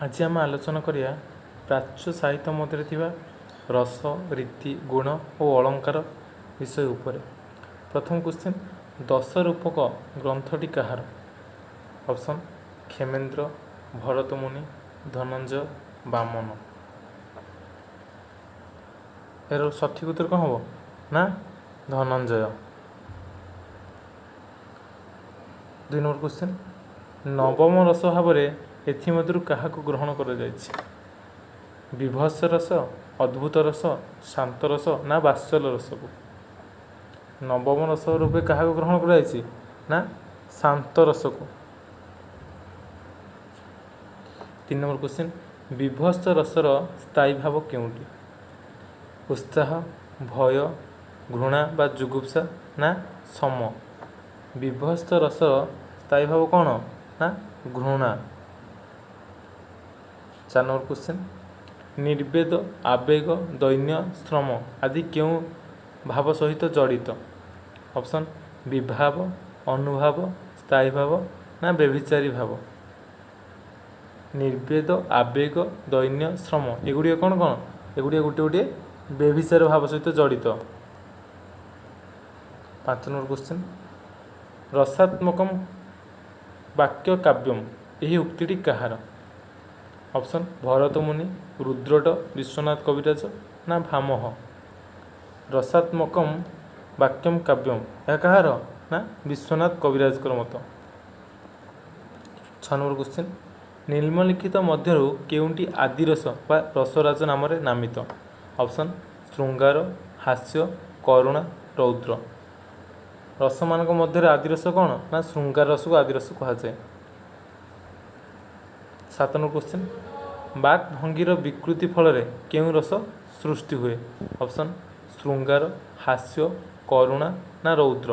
ଆଜି ଆମେ ଆଲୋଚନା କରିବା ପ୍ରାଚ୍ୟ ସାହିତ୍ୟ ମଧ୍ୟରେ ଥିବା ରସ, ରୀତି, ଗୁଣ ଓ ଅଳଙ୍କାର ବିଷୟ ଉପରେ। ପ୍ରଥମ କ୍ୱେଶ୍ଚିନ୍, ଦଶରୂପକ ଗ୍ରନ୍ଥଟି କାହାର? ଅପସନ୍ କ୍ଷେମେନ୍ଦ୍ର, ଭରତମୁନି, ଧନଞ୍ଜୟ, ବାମନ। ଏହାର ସଠିକ୍ ଉତ୍ତର କ'ଣ ହେବ ନା ଧନଞ୍ଜୟ। 2 ନମ୍ବର କ୍ୱେଶ୍ଚିନ୍, ନବମ ରସ ଭାବରେ ଏଥିମଧ୍ୟରୁ କାହାକୁ ଗ୍ରହଣ କରାଯାଇଛି? ବିଭତ୍ସ ରସ, ଅଦ୍ଭୁତ ରସ, ଶାନ୍ତ ରସ ନା ବାତ୍ସଲ୍ୟ ରସକୁ? ନବମ ରସ ରୂପେ କାହାକୁ ଗ୍ରହଣ କରାଯାଇଛି ନା ଶାନ୍ତ ରସକୁ। 3 ନମ୍ବର କ୍ୱେଶ୍ଚିନ୍, ବିଭତ୍ସ ରସର ସ୍ଥାୟୀ ଭାବ କେଉଁଟି? ଉତ୍ସାହ, ଭୟ, ଘୃଣା ବା ଜୁଗୁପ୍ସା ନା ସମ? ବିଭତ୍ସ ରସର ସ୍ଥାୟୀ ଭାବ କ'ଣ ନା ଘୃଣା। 4 ନମ୍ବର କ୍ୱେଶ୍ଚିନ୍, ନିର୍ବେଦ, ଆବେଗ, ଦୈନ୍ୟ, ଶ୍ରମ ଆଦି କେଉଁ ଭାବ ସହିତ ଜଡ଼ିତ? ଅପସନ୍ ବିଭାବ, ଅନୁଭାବ, ସ୍ଥାୟୀ ଭାବ ନା ବ୍ୟଭିଚାରୀ ଭାବ? ନିର୍ବେଦ, ଆବେଗ, ଦୈନ୍ୟ, ଶ୍ରମ ଏଗୁଡ଼ିକ କ'ଣ କ'ଣ? ଏଗୁଡ଼ିକ ଗୋଟିଏ ଗୋଟିଏ ବ୍ୟଭିଚାର ଭାବ ସହିତ ଜଡ଼ିତ। 5 ନମ୍ବର କ୍ୱେଶ୍ଚିନ୍, ରସାତ୍ମକମ ବାକ୍ୟ କାବ୍ୟମ ଏହି ଉକ୍ତିଟି କାହାର? ଅପସନ୍ ଭରତମୁନି, ରୁଦ୍ରଟ, ବିଶ୍ୱନାଥ କବିରାଜ ନା ଭାମହ? ରସାତ୍ମକମ ବାକ୍ୟମ କାବ୍ୟମ ଏହା କାହାର ନା ବିଶ୍ୱନାଥ କବିରାଜଙ୍କର ମତ। 6 ନମ୍ବର କ୍ୱେଶ୍ଚିନ୍, ନିମ୍ନଲିଖିତ ମଧ୍ୟରୁ କେଉଁଟି ଆଦିରସ ବା ରସରାଜ ନାମରେ ନାମିତ? ଅପସନ୍ ଶୃଙ୍ଗାର, ହାସ୍ୟ, କରୁଣା, ରୌଦ୍ର। ରସମାନଙ୍କ ମଧ୍ୟରେ ଆଦିରସ କ'ଣ ନା ଶୃଙ୍ଗାର ରସକୁ ଆଦିରସ କୁହାଯାଏ। 7 ନମ୍ବର କ୍ୱେଶ୍ଚିନ୍, ବାକ୍ ଭଙ୍ଗୀର ବିକୃତି ଫଳରେ କେଉଁ ରସ ସୃଷ୍ଟି ହୁଏ? ଅପସନ୍ ଶୃଙ୍ଗାର, ହାସ୍ୟ, କରୁଣା ନା ରୌଦ୍ର?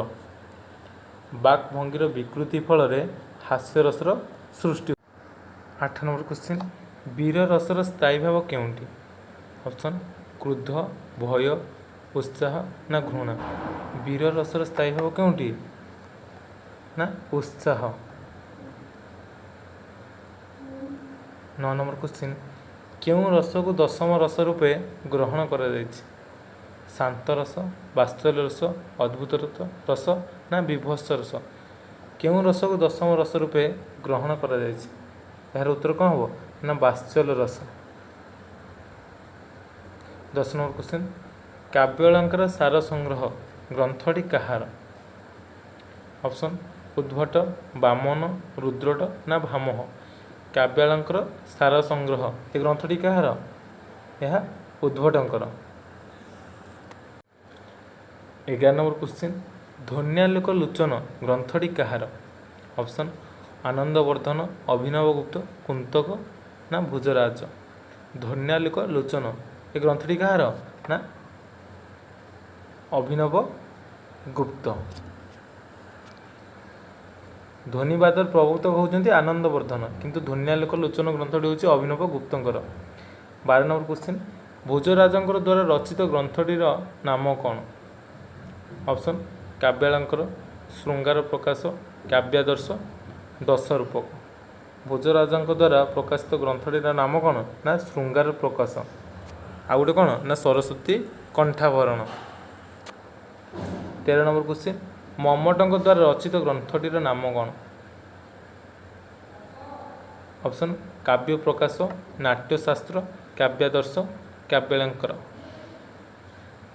ବାକ୍ ଭଙ୍ଗୀର ବିକୃତି ଫଳରେ ହାସ୍ୟରସର ସୃଷ୍ଟି। 8 ନମ୍ବର କ୍ୱେଶ୍ଚିନ୍, ବୀର ରସର ସ୍ଥାୟୀ ଭାବ କେଉଁଟି? ଅପସନ୍ କ୍ରୋଧ, ଭୟ, ଉତ୍ସାହ ନା ଘୃଣା? ବୀର ରସର ସ୍ଥାୟୀ ଭାବ କେଉଁଟି ନା ଉତ୍ସାହ। 9 ନମ୍ବର କ୍ୱେଶ୍ଚିନ୍, କେଉଁ ରସକୁ ଦଶମ ରସ ରୂପେ ଗ୍ରହଣ କରାଯାଇଛି? ଶାନ୍ତ ରସ, ବାତ୍ସଲ୍ୟ ରସ, ଅଦ୍ଭୁତ ରସ ନା ବିଭତ୍ସ ରସ? କେଉଁ ରସକୁ ଦଶମ ରସ ରୂପେ ଗ୍ରହଣ କରାଯାଇଛି? ଏହାର ଉତ୍ତର କ'ଣ ହେବ ନା ବାତ୍ସଲ୍ୟ ରସ। 10 ନମ୍ବର କ୍ୱେଶ୍ଚିନ୍, କାବ୍ୟାଳଙ୍କାର ସାର ସଂଗ୍ରହ ଗ୍ରନ୍ଥଟି କାହାର? ଅପସନ୍ ଉଦ୍ଭଟ, ବାମନ, ରୁଦ୍ରଟ ନା ଭାମହ? କାବ୍ୟାଳଙ୍କାର ସାର ସଂଗ୍ରହ ଏ ଗ୍ରନ୍ଥଟି କାହାର? ଏହା ଉଦ୍ଭଟଙ୍କର। 11 ନମ୍ବର କ୍ୱେଶ୍ଚିନ୍, ଧ୍ୱନ୍ୟାଲୋକ ଲୋଚନ ଗ୍ରନ୍ଥଟି କାହାର? ଅପସନ୍ ଆନନ୍ଦବର୍ଦ୍ଧନ, ଅଭିନବଗୁପ୍ତ, କୁନ୍ତକ ନା ଭୋଜରାଜ? ଧ୍ୱନ୍ୟାଲୋକ ଲୋଚନ ଏ ଗ୍ରନ୍ଥଟି କାହାର ନା ଅଭିନବ ଗୁପ୍ତ। ଧ୍ୱନିବାଦର ପ୍ରବକ୍ତକ ହେଉଛନ୍ତି ଆନନ୍ଦବର୍ଦ୍ଧନ, କିନ୍ତୁ ଧ୍ୱନ୍ୟାଲୋକ ଲୋଚନ ଗ୍ରନ୍ଥଟି ହେଉଛି ଅଭିନବ ଗୁପ୍ତଙ୍କର। 12 ନମ୍ବର କ୍ୱେଶ୍ଚିନ୍, ଭୋଜରାଜଙ୍କର ଦ୍ୱାରା ରଚିତ ଗ୍ରନ୍ଥଟିର ନାମ କ'ଣ? ଅପସନ୍ କାବ୍ୟାଳଙ୍କର, ଶୃଙ୍ଗାର ପ୍ରକାଶ, କାବ୍ୟାଦର୍ଶ, ଦଶରୂପକ। ଭୋଜରାଜଙ୍କ ଦ୍ୱାରା ପ୍ରକାଶିତ ଗ୍ରନ୍ଥଟିର ନାମ କ'ଣ ନା ଶୃଙ୍ଗାର ପ୍ରକାଶ। ଆଉ ଗୋଟେ କ'ଣ ନା ସରସ୍ୱତୀ କଣ୍ଠାଭରଣ। 13 ନମ୍ବର କ୍ୱେଶ୍ଚିନ୍, ମମ୍ମଟଙ୍କ ଦ୍ୱାରା ରଚିତ ଗ୍ରନ୍ଥଟିର ନାମ କ'ଣ? ଅପସନ୍ କାବ୍ୟ ପ୍ରକାଶ, ନାଟ୍ୟଶାସ୍ତ୍ର, କାବ୍ୟାଦର୍ଶ, କାବ୍ୟାଳଙ୍କର।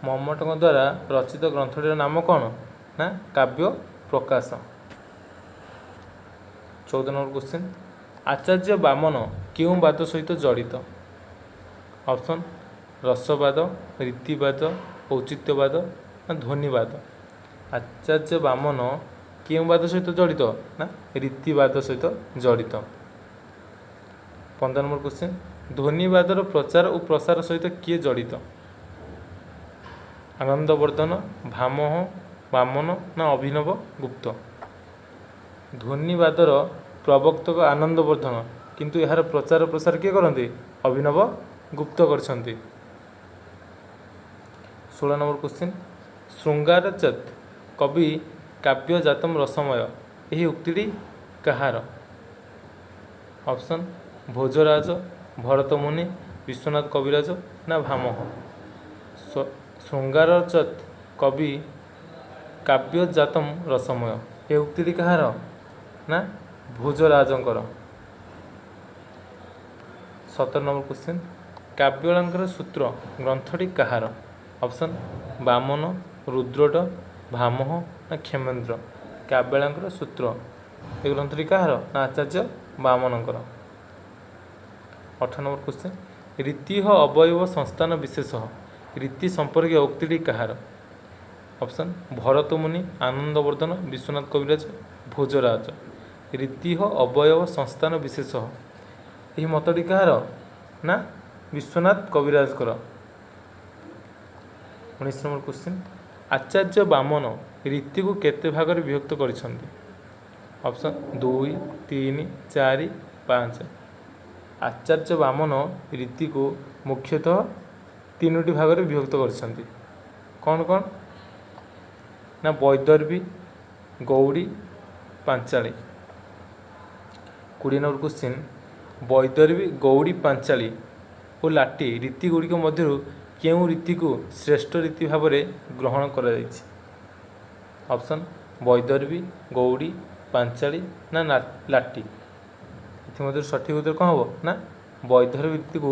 ମମ୍ମଟଙ୍କ ଦ୍ୱାରା ରଚିତ ଗ୍ରନ୍ଥଟିର ନାମ କ'ଣ ନା କାବ୍ୟ ପ୍ରକାଶ। 14 ନମ୍ବର କ୍ୱେଶ୍ଚିନ୍, ଆଚାର୍ଯ୍ୟ ବାମନ କେଉଁ ବାଦ ସହିତ ଜଡ଼ିତ? ଅପସନ୍ ରସବାଦ, ରୀତିବାଦ, ଔଚିତ୍ୟବାଦ ନା ଧ୍ୱନିବାଦ? ଆଚାର୍ଯ୍ୟ ବାମନ କେଉଁ ବାଦ ସହିତ ଜଡ଼ିତ ନା ରୀତିବାଦ ସହିତ ଜଡ଼ିତ। 15 ନମ୍ବର କ୍ୱେଶ୍ଚିନ୍, ଧ୍ୱନିବାଦର ପ୍ରଚାର ଓ ପ୍ରସାର ସହିତ କିଏ ଜଡ଼ିତ? ଆନନ୍ଦବର୍ଦ୍ଧନ, ଭାମହ, ବାମନ ନା ଅଭିନବ ଗୁପ୍ତ? ଧ୍ୱନିବାଦର ପ୍ରବକ୍ତକ ଆନନ୍ଦବର୍ଦ୍ଧନ, କିନ୍ତୁ ଏହାର ପ୍ରଚାର ପ୍ରସାର କିଏ କରନ୍ତି? ଅଭିନବ ଗୁପ୍ତ କରିଛନ୍ତି। 16 ନମ୍ବର କ୍ୱେଶ୍ଚିନ୍, ଶୃଙ୍ଗାର ଚେତ୍ କବି କାବ୍ୟ ଜାତମ ରସମୟ ଏହି ଉକ୍ତିଟି କାହାର? ଅପସନ୍ ଭୋଜରାଜ, ଭରତମୁନି, ବିଶ୍ୱନାଥ କବିରାଜ ନା ଭାମହ? ଶୃଙ୍ଗାରଚତ୍ କବି କାବ୍ୟଜାତମ୍ ରସମୟ, ଏ ଉକ୍ତିଟି କାହାର? ନା ଭୋଜରାଜଙ୍କର। 17 ନମ୍ବର କ୍ୱେଶ୍ଚିନ୍, କାବ୍ୟାଳଙ୍କାର ସୂତ୍ର ଗ୍ରନ୍ଥଟି କାହାର? ଅପସନ୍ ବାମନ, ରୁଦ୍ରଟ, ଭାମହ ନା କ୍ଷେମେନ୍ଦ୍ର? କାବ୍ୟାଳଙ୍କାର ସୂତ୍ର ଏ ଗ୍ରନ୍ଥଟି କାହାର? ନା ଆଚାର୍ଯ୍ୟ ବାମନଙ୍କର। 18 ନମ୍ବର କ୍ୱେଶ୍ଚିନ୍, ରୀତିହ ଅବୟବ ସଂସ୍ଥାନ ବିଶେଷ, ରୀତି ସମ୍ପର୍କୀୟ ଉକ୍ତିଟି କାହାର? ଅପସନ୍ ଭରତମୁନି, ଆନନ୍ଦବର୍ଦ୍ଧନ, ବିଶ୍ୱନାଥ କବିରାଜ, ଭୋଜରାଜ। ରୀତିହ ଅବୟବ ସଂସ୍ଥାନ ବିଶେଷ, ଏହି ମତଟି କାହାର? ନା ବିଶ୍ୱନାଥ କବିରାଜଙ୍କର। 19 ନମ୍ବର କ୍ୱେଶ୍ଚିନ୍, ଆଚାର୍ଯ୍ୟ ବାମନ ରୀତିକୁ କେତେ ଭାଗରେ ବିଭକ୍ତ କରିଛନ୍ତି? ଅପସନ୍ 2, 3, 4, 5। ଆଚାର୍ଯ୍ୟ ବାମନ ରୀତିକୁ ମୁଖ୍ୟତଃ 3ଟି ଭାଗରେ ବିଭକ୍ତ କରିଛନ୍ତି। କ'ଣ କ'ଣ? ନା ବୈଦର୍ଭୀ, ଗୌଡ଼ୀ, ପାଞ୍ଚାଳୀ। 20 ନମ୍ବର କ୍ୱେଶ୍ଚିନ୍, ବୈଦର୍ଭୀ, ଗୌଡ଼ୀ, ପାଞ୍ଚାଳୀ ଓ ଲାଟି ରୀତି ଗୁଡ଼ିକ ମଧ୍ୟରୁ କେଉଁ ରୀତିକୁ ଶ୍ରେଷ୍ଠ ରୀତି ଭାବରେ ଗ୍ରହଣ କରାଯାଇଛି? ଅପସନ୍ ବୈଦର୍ଭୀ, ଗୌଡ଼ୀ, ପାଞ୍ଚାଳୀ ନା ଲାଟି? ଏଥିମଧ୍ୟରୁ ସଠିକ୍ ଉତ୍ତର କ'ଣ ହେବ? ନା ବୈଦର୍ଭୀ ରୀତିକୁ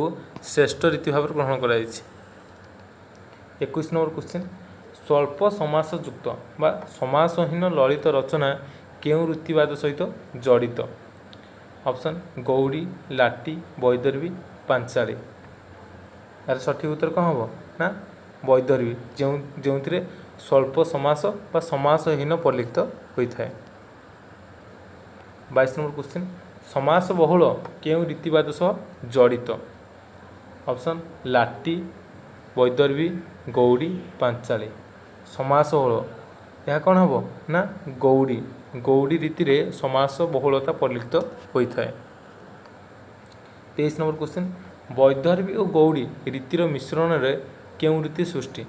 ଶ୍ରେଷ୍ଠ ରୀତି ଭାବରେ ଗ୍ରହଣ କରାଯାଇଛି। 21 ନମ୍ବର କ୍ୱେଶ୍ଚିନ୍, ସ୍ୱଳ୍ପ ସମାସଯୁକ୍ତ ବା ସମାସହୀନ ଲଳିତ ରଚନା କେଉଁ ରୀତିବାଦ ସହିତ ଜଡ଼ିତ? ଅପସନ୍ ଗୌଡ଼ୀ, ଲାଟି, ବୈଦର୍ଭୀ, ପାଞ୍ଚାଳୀ। ଏହାର ସଠିକ୍ ଉତ୍ତର କ'ଣ ହେବ? ନା ବୈଦର୍ଭୀ, ଯେଉଁଥିରେ ସ୍ୱଳ୍ପ ସମାସ ବା ସମାସହୀନ ପରିଲିଖିତ ହୋଇଥାଏ। 22 ନମ୍ବର କ୍ୱେଶ୍ଚିନ୍, ସମାସ ବହୁଳ କେଉଁ ରୀତିବାଦ ସହ ଜଡ଼ିତ? ଅପସନ୍ ଲାଟି, ବୈଦର୍ଭୀ, ଗୌଡ଼ୀ, ପାଞ୍ଚାଳୀ। ସମାସ ବହୁଳ ଏହା କ'ଣ ହେବ? ନା ଗୌଡ଼ୀ। ଗୌଡ଼ୀ ରୀତିରେ ସମାସ ବହୁଳତା ପରିଲିଖିତ ହୋଇଥାଏ। 23 ନମ୍ବର କ୍ୱେଶ୍ଚିନ୍, ବୈଦର୍ଭୀ ଓ ଗୌଡ଼ୀ ରୀତିର ମିଶ୍ରଣରେ କେଉଁ ରୀତି ସୃଷ୍ଟି?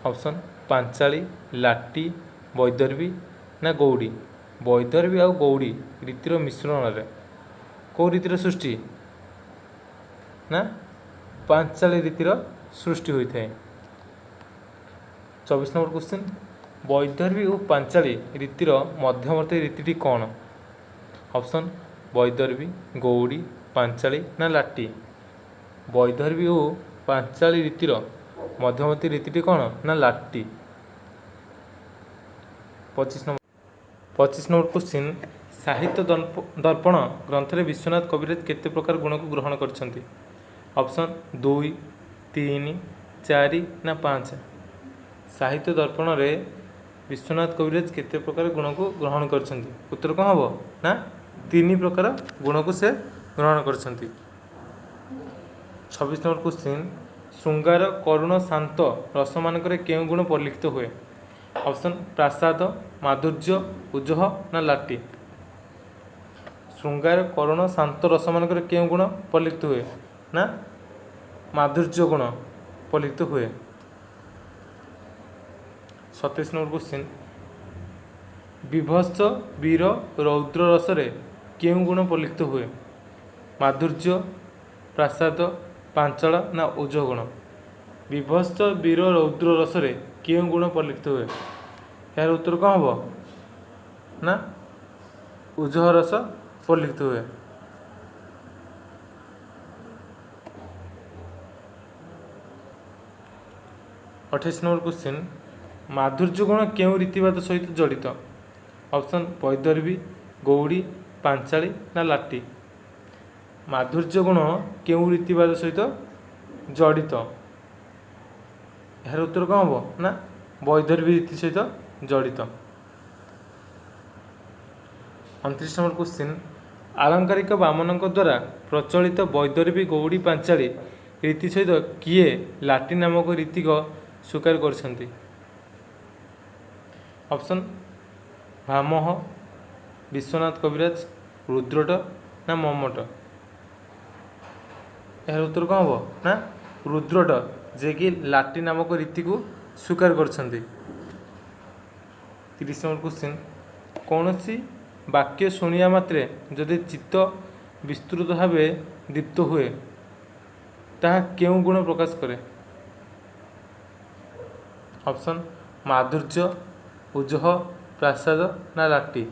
ଅପସନ୍ ପାଞ୍ଚାଳୀ, ଲାଟି, ବୈଦର୍ଭୀ ନା ଗୌଡ଼ୀ? ବୈଦର୍ଭୀ ଆଉ ଗୌଡ଼ୀ ରୀତିର ମିଶ୍ରଣରେ କେଉଁ ରୀତିର ସୃଷ୍ଟି? ନା ପାଞ୍ଚାଳୀ ରୀତିର ସୃଷ୍ଟି ହୋଇଥାଏ। 24 ନମ୍ବର କ୍ୱେଶ୍ଚିନ୍, ବୈଦର୍ଭୀ ଓ ପାଞ୍ଚାଳୀ ରୀତିର ମଧ୍ୟବର୍ତ୍ତୀ ରୀତିଟି କ'ଣ? ଅପସନ୍ ବୈଦର୍ଭୀ, ଗୌଡ଼ୀ, ପାଞ୍ଚାଳୀ ନା ଲାଟି? ବୈଦର୍ଭୀ ଓ ପାଞ୍ଚାଳୀ ରୀତିର ମଧ୍ୟବର୍ତ୍ତୀ ରୀତିଟି କ'ଣ? ନା ଲାଟି। 25 ନମ୍ବର କ୍ୱେଶ୍ଚିନ୍, ସାହିତ୍ୟ ଦର୍ପଣ ଗ୍ରନ୍ଥରେ ବିଶ୍ୱନାଥ କବିରାଜ କେତେ ପ୍ରକାର ଗୁଣକୁ ଗ୍ରହଣ କରିଛନ୍ତି? ଅପସନ୍ 2, 3, 4 ନା 5? ସାହିତ୍ୟ ଦର୍ପଣରେ ବିଶ୍ୱନାଥ କବିରାଜ କେତେ ପ୍ରକାର ଗୁଣକୁ ଗ୍ରହଣ କରିଛନ୍ତି? ଉତ୍ତର କ'ଣ ହେବ? ନା 3 ପ୍ରକାର ଗୁଣକୁ ସେ ଗ୍ରହଣ କରିଛନ୍ତି। 26 ନମ୍ବର କ୍ୱେଶ୍ଚିନ୍, ଶୃଙ୍ଗାର, କରୁଣ, ଶାନ୍ତ ରସମାନଙ୍କରେ କେଉଁ ଗୁଣ ପରିଲିଖିତ ହୁଏ? ଅପସନ୍ ପ୍ରାସାଦ, ମାଧୁର୍ଯ୍ୟ, ଉଜହ ନା ଲାଟି? ଶୃଙ୍ଗାର, କରୁଣ, ଶାନ୍ତ ରସମାନଙ୍କରେ କେଉଁ ଗୁଣ ପରିଲିଖିତ ହୁଏ? ନା ମାଧୁର୍ଯ୍ୟ ଗୁଣ ପରିଲିଖିତ ହୁଏ। 27 ନମ୍ବର କ୍ୱେଶ୍ଚିନ୍, ବିଭତ୍ସ, ବୀର, ରୌଦ୍ର ରସରେ କେଉଁ ଗୁଣ ପରିଲିଖିତ ହୁଏ? ମାଧୁର୍ଯ୍ୟ, ପ୍ରାସାଦ, ପାଞ୍ଚାଳ ନା ଓଜ ଗୁଣ? ବିଭତ୍ସ, ବୀର, ରୌଦ୍ର ରସରେ କେଉଁ ଗୁଣ ପରିଲିଖିତ ହୁଏ? ଏହାର ଉତ୍ତର କ'ଣ ହେବ? ନା ଓଜହ ରସ ପରିଲିଖିତ ହୁଏ। 28 ନମ୍ବର କ୍ୱେଶ୍ଚିନ୍, ମାଧୁର୍ଯ୍ୟ ଗୁଣ କେଉଁ ରୀତିବାଦ ସହିତ ଜଡ଼ିତ? ଅପସନ୍ ବୈଦର୍ଭୀ, ଗୌଡ଼ୀ, ପାଞ୍ଚାଳୀ ନା ଲାଟି? ମାଧୁର୍ଯ୍ୟ ଗୁଣ କେଉଁ ରୀତିବାଦ ସହିତ ଜଡ଼ିତ? ଏହାର ଉତ୍ତର କ'ଣ ହେବ? ନା ବୈଦର୍ଭୀ ରୀତି ସହିତ ଜଡ଼ିତ। 29 ନମ୍ବର କ୍ୱେଶ୍ଚିନ୍, ଆଳଙ୍କାରିକ ବାମନଙ୍କ ଦ୍ୱାରା ପ୍ରଚଳିତ ବୈଦର୍ଭୀ, ଗୌଡ଼ୀ, ପାଞ୍ଚାଳୀ ରୀତି ସହିତ କିଏ ଲାଟି ନାମକ ରୀତିକ ସ୍ୱୀକାର କରିଛନ୍ତି? ଅପସନ୍ ଭାମହ, ବିଶ୍ୱନାଥ କବିରାଜ, ରୁଦ୍ରଟ ନା ମମ୍ମଟ? ଏହାର ଉତ୍ତର କ'ଣ ହେବ? ନା ରୁଦ୍ରଟ, ଯିଏକି ଲାଟି ନାମକ ରୀତିକୁ ସ୍ୱୀକାର କରିଛନ୍ତି। 30 ନମ୍ବର କ୍ୱେଶ୍ଚିନ୍, କୌଣସି ବାକ୍ୟ ଶୁଣିବା ମାତ୍ରେ ଯଦି ଚିତ୍ତ ବିସ୍ତୃତ ଭାବେ ଦୀପ୍ତ ହୁଏ, ତାହା କେଉଁ ଗୁଣ ପ୍ରକାଶ କରେ? ଅପସନ୍ ମାଧୁର୍ଯ୍ୟ, ଉଜହ, ପ୍ରାସାଦ ନା ଲାଟି।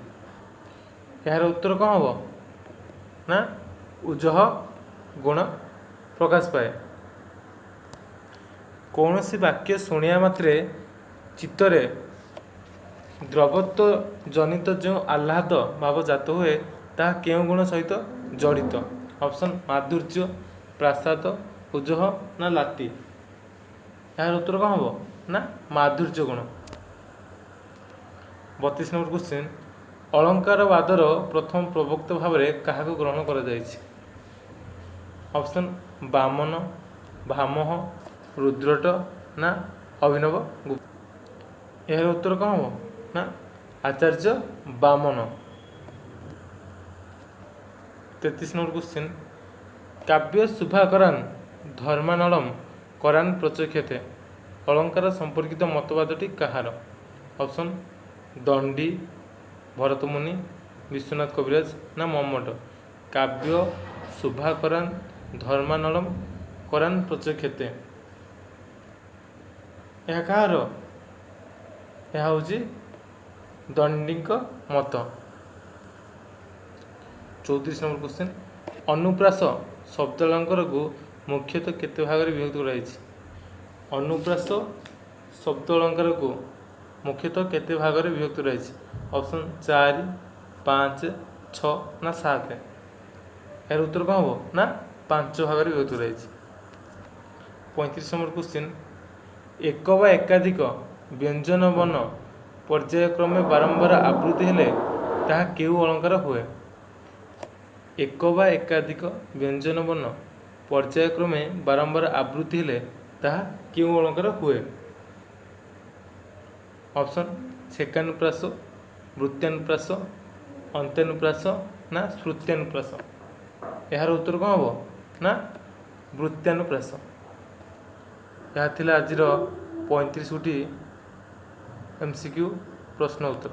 ଏହାର ଉତ୍ତର କ'ଣ ହେବ ନା ଉଜହ ଗୁଣ ପ୍ରକାଶ ପାଏ। କୌଣସି ବାକ୍ୟ ଶୁଣିବା ମାତ୍ରେ ଚିତ୍ତରେ ଦ୍ରବତ୍ୱ ଜନିତ ଯେଉଁ ଆହ୍ଲାଦ ଭାବ ଜାତ ହୁଏ, ତାହା କେଉଁ ଗୁଣ ସହିତ ଜଡ଼ିତ? ଅପସନ୍ ମାଧୁର୍ଯ୍ୟ, ପ୍ରାସାଦ, ଉଜହ ନା ଲାତି। ଏହାର ଉତ୍ତର କ'ଣ ହେବ ନା ମାଧୁର୍ଯ୍ୟ ଗୁଣ। 32 ନମ୍ବର କ୍ୱେଶ୍ଚିନ୍, ଅଳଙ୍କାରବାଦର ପ୍ରଥମ ପ୍ରବକ୍ତା ଭାବରେ କାହାକୁ ଗ୍ରହଣ କରାଯାଇଛି? ଅପସନ୍ ବାମନ, ଭାମହ, ରୁଦ୍ରଟ ନା ଅଭିନବ ଗୁପ୍ତ। ଏହାର ଉତ୍ତର କ'ଣ ହେବ ନା ଆଚାର୍ଯ୍ୟ ବାମନ। 33 ନମ୍ବର କ୍ୱେଶ୍ଚିନ୍, କାବ୍ୟ ଶୁଭାକରାନ ଧର୍ମାନଳମ କରାନ ପ୍ରଚକ୍ଷତେ ଅଳଙ୍କାର ସମ୍ପର୍କିତ ମତବାଦଟି କାହାର? ଅପସନ୍ ଦଣ୍ଡୀ, ଭରତମୁନି, ବିଶ୍ୱନାଥ କବିରାଜ ନା ମମ୍ମଟ। କାବ୍ୟ ଶୁଭାକରାନ ଧର୍ମାନଳମ କରାନ ପ୍ରଚକ୍ଷତେ, ଏହା କାହାର? ଏହା ହେଉଛି ଦଣ୍ଡୀଙ୍କ ମତ। 34 ନମ୍ବର କ୍ୱେଶ୍ଚିନ୍, ଅନୁପ୍ରାସ ଶବ୍ଦାଳଙ୍କାରକୁ ମୁଖ୍ୟତଃ କେତେ ଭାଗରେ ବିଭକ୍ତ କରାଯାଇଛି? ଅନୁପ୍ରାସ ଶବ୍ଦ ଅଳଙ୍କାରକୁ ମୁଖ୍ୟତଃ କେତେ ଭାଗରେ ବିଭକ୍ତ କରାଯାଇଛି? ଅପସନ୍ 4, 5, 6 ନା 7। ଏହାର ଉତ୍ତର କ'ଣ ହେବ ନା 5 ଭାଗରେ ବିଭକ୍ତ କରାଯାଇଛି। 35 ନମ୍ବର କ୍ୱେଶ୍ଚିନ୍, ଏକ ବା ଏକାଧିକ ବ୍ୟଞ୍ଜନ ବର୍ଣ୍ଣ ପର୍ଯ୍ୟାୟକ୍ରମେ ବାରମ୍ବାର ଆବୃତ୍ତି ହେଲେ ତାହା କେଉଁ ଅଳଙ୍କାର ହୁଏ? ଏକ ବା ଏକାଧିକ ବ୍ୟଞ୍ଜନ ବର୍ଣ୍ଣ ପର୍ଯ୍ୟାୟକ୍ରମେ ବାରମ୍ବାର ଆବୃତ୍ତି ହେଲେ ତାହା କେଉଁ ଅଳଙ୍କାର ହୁଏ? ଅପସନ୍ ଛେକାନୁପ୍ରାସ, ବୃତ୍ୟାନୁପ୍ରାସ, ଅନ୍ତ୍ୟାନୁପ୍ରାସ ନା ଶ୍ରୁତ୍ୟାନୁପ୍ରାସ। ଏହାର ଉତ୍ତର କ'ଣ ହେବ ନା ବୃତ୍ୟାନୁପ୍ରାସ। ଏହା ଥିଲା ଆଜିର 35 ଗୋଟି MCQ ପ୍ରଶ୍ନ ଉତ୍ତର।